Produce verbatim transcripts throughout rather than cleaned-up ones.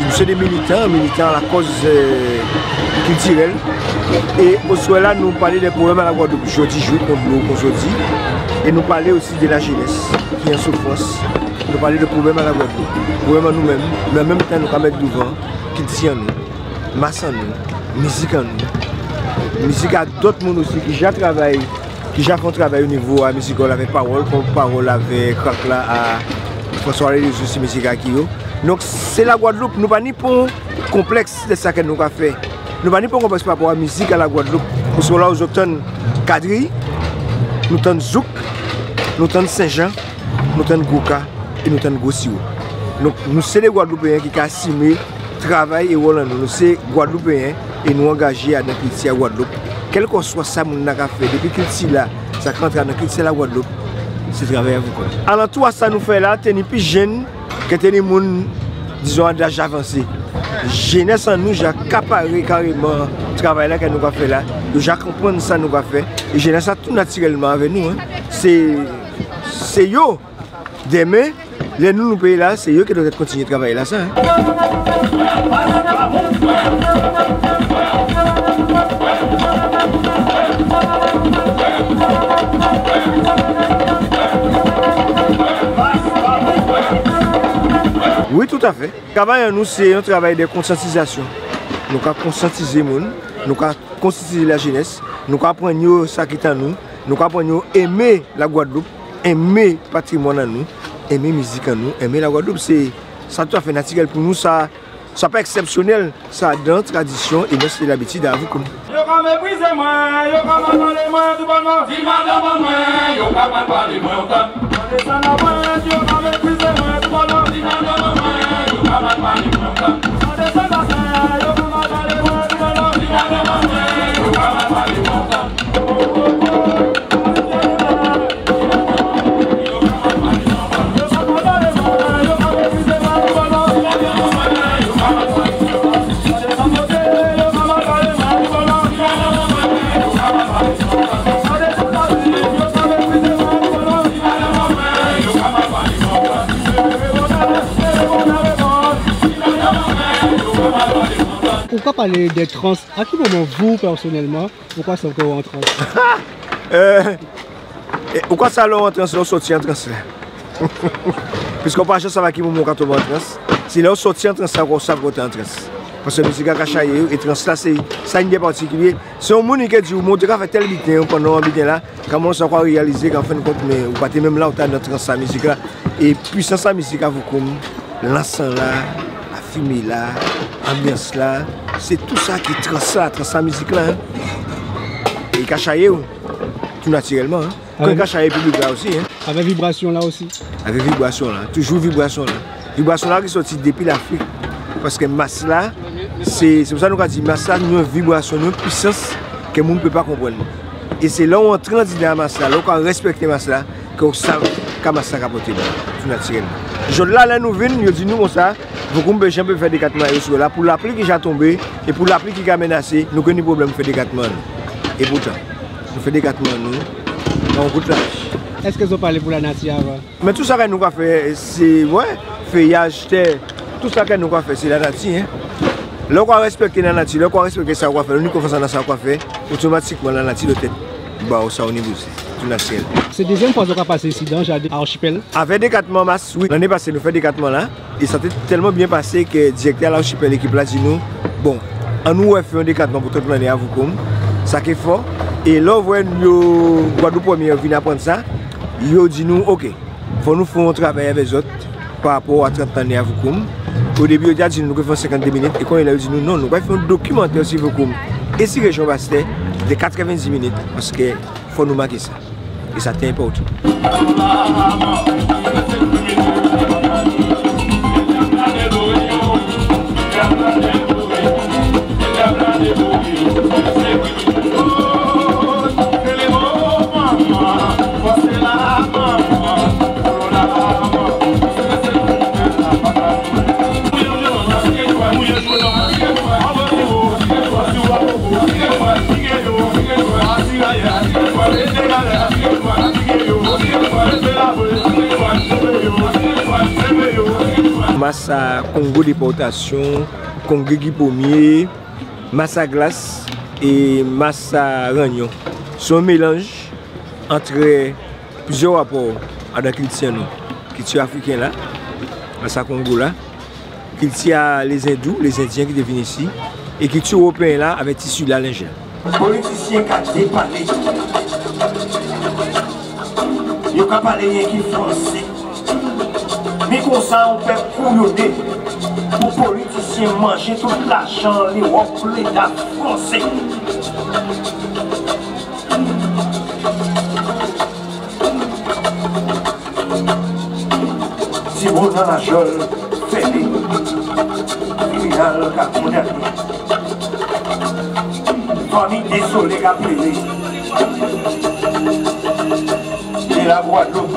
Nou sé dé militan, militan a la kòz, euh, kiltirèl. É oswè-la, nou palé dè pwoblèm a Lagwadloup jòdi jou, kon dlo, kon jòdi. É nou palé osi dè lajénès ki an soufrans. Nou palé dè pwoblèm a Lagwadloup, pwoblèm an nou menm, mé an menm tan nou ka mèt douvan kilti an nou, mas an nou, mizik an nou, mizik a dòt moun osi ki ja travay, ki ja fè on travay o nivo a mizik-la avè pawòl, kon pawòl avè Krak-la a François Lédoux, osi mizik a Kiyo. Donk sé Lagwadloup, nou pa ni pon konplèks dè sa kè nou ka fè. Nou pa ni pon konplèks pa rapò a mizik a Lagwadloup. Paskè la ou tann kadriy, nou tann zouk, nou tann senjan, nou tann gwoka é nou tann gwo siwo. Donk nou sé dé Gwadloupéyen ki ka asimé travay é wòl an nou. Nou sé Gwadloupéyen é nou angajé adan kilti a Gwadloup. Kèlkèswa sa moun-la ka fè, dépi kilti-la, sa ka antré adan kilti a Lagwadloup, sé travay a voukoum. Alantou a sa nou fè la, té ni plis jenn kè té ni moun, dizon, an daj avansé. Jénès an nou ja akaparé karéman travay-la kè nou ka fè la. Yo ja konprann sa nou ka fè. É jénès-la tou natirèlman avè nou, en. Sé, sé yo. Dèmen, lè nou, nou pé la, sé yo ki dwèt kontinyé travay-lasa, en. Wi, toutafè. Travay an nou, sé on travay dè konsyantizasyon. Nou ka konsyantizé moun, nou ka konsyantizé lajénès, nou ka aprann yo sa ki tan nou, nou ka aprann yo enmé Lagwadloup, enmé patrimwàn an nou, enmé mizik an nou, enmé Lagwadloup. Sé sa toutafè natirèl pou nou, sa, sa pa èksèpsyonèl, sa adan tradisyon é mès é labitid a voukoum. Yo ka méprizé mwen, yo ka mal palé mwen toubònman. Di madanm an mwen, yo ka mal palé mwen otan. Sa désann an mwen, yo ka méprizé mwen toubònman. Di madanm an mwen, yo ka mal palé mwen otan. Sa désann an mwen, yo ka mal palé mwen toubònman. Di madanm an mwen, yo ka mal palé mwen otan. Ou ka palé dè trans. A ki moman, vou, pèsonèlman, ou ka santi'w an trans? Euh, é, ou ka sav lè ou an trans, lè ou sòti an trans-la. Piskè ou pa jen sav a ki moman ou ka tonbé an trans. Sé lè ou sòti an trans-la, ou sav kè ou té an trans. Paskè mizik-la ka chayé'w, é trans-la, sé, sa ni dè patikilyé. Sé on moun ki di'w, mé ou té ka fè tèl biten, pandan ou an biten-la, kanmenm sa ou ka réyalizé k'an fen dè kont, mé ou pa té menm la, ou té adan trans-la, mizik-la. É pwisans-la, mizik-la, voukoum, lansan-la, lafimé-la, anbyans-la, sé tou sa ki trans-la, trans-la mizik-la, en. É i ka chayé'w, tou natirèlman, en. Kon i ka chayé piblik-la osi, en. Avè vibrasyon-la osi. Avè vibrasyon-la, toujou vibrasyon-la. Vibrasyon-la ki sòti dépi Lafrik. Paskè mas-la, sé, sé pou sa nou ka di mas-la, ni on vibrasyon, ni on pwisans kè moun pé pa konprann. É sé lè ou antré andidan mas-la, lè ou ka rèspèkté mas-la, kè ou sav ka mas-la ka pòté ba ou, tou natirèlman. Jòdla, lè nou vin, yo di nou konsa, voukoum pé jen pé fè dékatman a yo sou la, pou lapli ki ja tonbé, é pou lapli ki ka ménasé, nou ké ni pwoblèm fè dékatman an nou. É poutan, nou fè dékatman an nou, an on kout laj. Èskè zòt palé pou lanati avan? Mé tou sa kè nou ka fè, sé, wè, fèyaj, tè, tou sa kè nou ka fè, sé lanati, en. Lè ou ka rèspèkté lanati, lè ou ka rèspèkté sa ou ka fè, lè ou ni konfyans adan sa ou ka fè, otomatikman lanati dwèt ba'w sa ou ni bizwen, tou natirèl. Sé dézyèm fwa zòt ka pasé isidan, jaden Archipel? Avè dékatman mas, wi. Lanné pasé, nou fè dékatman-la. É sa té tèlman byen pasé kè dirèktè a Archipel, ékip-la di nou, bon, annou wè fè on dékatman pou tout lanné a voukoum. Sa ké fò. É lè ou vwè yo, Gwadloup Prèmyé, yo vin aprann sa, yo di nou, oké. Fò nou fè on travay avè zòt pa rapò a trant lanné a voukoum. O débi, yo té ja di nou nou ké fè on senkant-dé minit, é kounyé-la, yo di nou, non, nou ka fè on dokimantè si voukoum é si réjyon Bastè dè katrèvendis minit, paskè fò nou maké sa. É sa té enpòtan. Mas a Kongo, dépòtasyon, Kongo Guy Premier, mas a glas é mas a ranyon. Sé on mélanj antrè plizyè rapò adan kilti an nou. Kilti afriken la, mas a Kongo la, kilti a lé Zendou, lé Zendyen ki té vin isi, é kilti éwopéyen la avè tisi la, lenj la. Politisyen ka dépalé. Yo ka palé yenki fransé. Mi konsa on pèp kouyoné pou politisyen manjé tout lajan Léwòp, Léta fransé. Timoun an lajòl fèmé, tribinal ka kondané. Fanmi dézolé ka pléré. É Lagwadloup,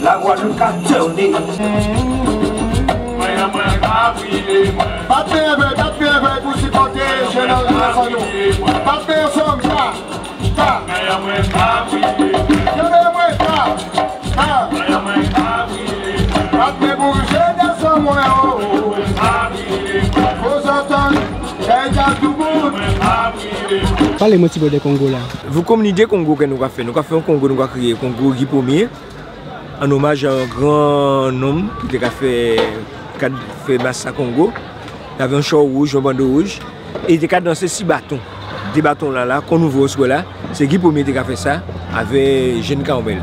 Lagwadloup ka tèné. Bat men an vèy, bat men an vèy pou sipòté jèn an nou. Bat men ansanm, sa. Palé mwen tibwen dè Kongo la. Vou kòm lidé Kongo kè nou ka fè, nou ka fè on Kongo, nou ka kriyé Kongo Guy Premier. An omaj a on gran nonm ki té ka fè, ka fè mas a Kongo. Li té avè on chò wouj, on bando wouj. É li té ka dansé si baton. Dé baton la, la, kon nou vwè oswè la, sé Guy Premier té ka fè sa avè jenn Carmel.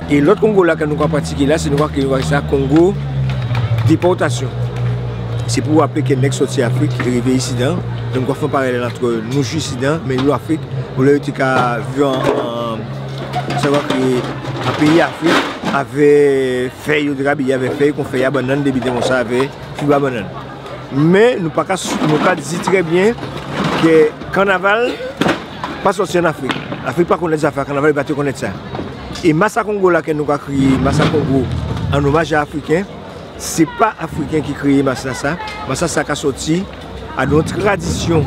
É lòt Kongo la kè nou ka pratiké la, sé nou ka kriyé sa Kongo dépòtasyon. Sé pou raplé kè nèg sòti Afrik, rivé isidan. Donk, nou ka fè on paralèl ant nou jou isidan, mé yo Afrik, olè yo té ka viv an, an, sa yo ka kriyé an péyi Afrik, avè fèy, yo té ka abiyé avè fèy, kon fèy a bannann, dé biten konsa, avè fib a bannann. Mé nou pa ka, nou ka di trè byen kè kannaval pa sòti an Afrik. Afrik pa konnèt zafè kannaval, i pa té konnèt sa. É mas a Kongo la kè nou ka kriyé mas a Kongo an omaj a Afriken, sé pa Afriken ki kréyé mas-lasa. Mas-lasa ka sòti adan on tradisyon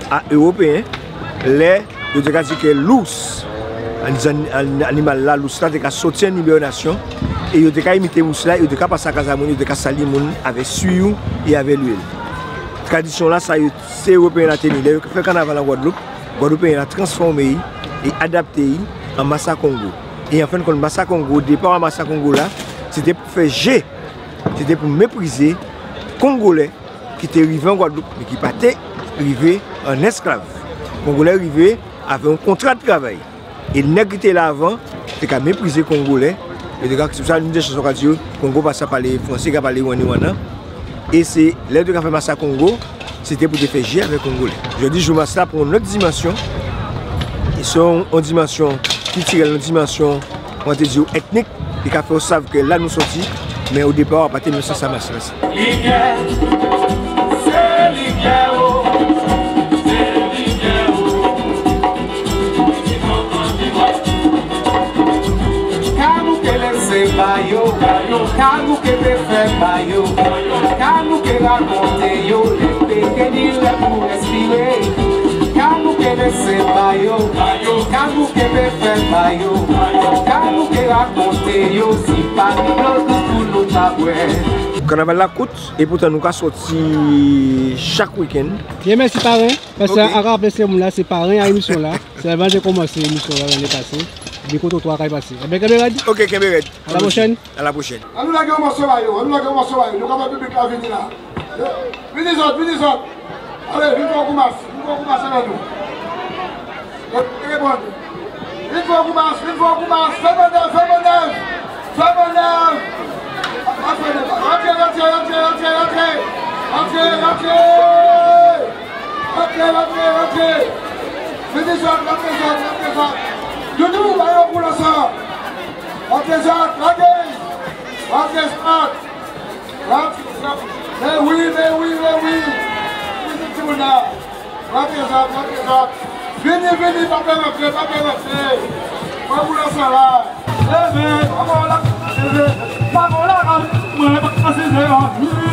a Éwopéyen, lè yo té ka di kè lous, an-, an-, animal-la, lous-la té ka sòti an ibènasyon, é yo té ka imité lous-la, yo té ka pasé a kaz a moun, yo té ka sali moun avè sui é avè luil. Tradisyon-lasa, yo, sé Éwopéyen-la té ni. Lè yo fè kannaval an Gwadloup, Gwadloupéyen-la transfòmé'y é adapté'y an mas a Kongo. É an fen dè kont, mas a Kongo, dépa a mas a Kongo-la, sé té pou fè jé, sé té pou méprizé Kongolè ki té rivé an Gwadloup, mé ki pa té rivé an èsklav. Kongolè rivé avè on kontra dè travay. É nèg ki té la avan té ka méprizé Kongolè. É té ka, sé pou sa, ni dé chanson ka di, Kongo pa sa palé fransé, ka palé wani wana. É sé lè yo té ka fè mas a Kongo, sé té pou té fè jé avè Kongolè. Jòdi jou, mas-la pran on lòt dimansyon. É sé on, on dimansyon kiltirèl, on dimansyon, kouman té di, ètnik. Li ka fè'w sav kè la nou sòti, mé o dépa, pa té menm sa, sa mas-la. Limyè, sé limyè, o, sé limyè, o. Ka nou ké lésé ba yo, ka nou ké fè ba yo, ka nou ké rakonté yo, lè pé ké ni lè pou rèspiré. Ka nou ké lésé ba yo, ka nou ké fè ba yo, ka nou ké rakonté yo, si pa ni dlo dous pou nou pa bwè. Kannaval-la kout, é poutan nou ka sòti chak wikenn. Byen, mèsi, parenn. Paskè, OK, an ka raplé sé moun-la, sé parenn a émisyon-la. Sé avan dè koumansé émisyon-la lanné pasé. Mikrotrotwa kay pasé. Ében, kenbé rèd. OK, kenbé rèd. A la pwochèn. A la pwochèn. Annou lagé on mòso ba yo, annou lagé on mòso ba yo. Nou ka fè piblik-la vini la. Vini zòt, vini zòt. Alé, vin fè on kou mas, vin fè on kou mas avè nou. Vin fè on kou mas, vin fè on kou mas. Fè mannèv, fè mannèv. Fè mannèv. Rantré, rantré, rantré, rantré, rantré. Rantré, rantré. Rantré, rantré, rantré. Vini zòt, rantré zòt, rantré zòt. Doudou, ba yo kou la sa. Déja, lagé. Lagé sa. Lagé sa. Mé wi, mé wi, mé wi. Wi, sé timoun-la. Lagé sa, lagé sa. Vini, vini, pa pè rantré, pa pè rantré. Pa pou la sa la. Ében, pa pou la, ében, pa pou la, mwen, pa pè rantré.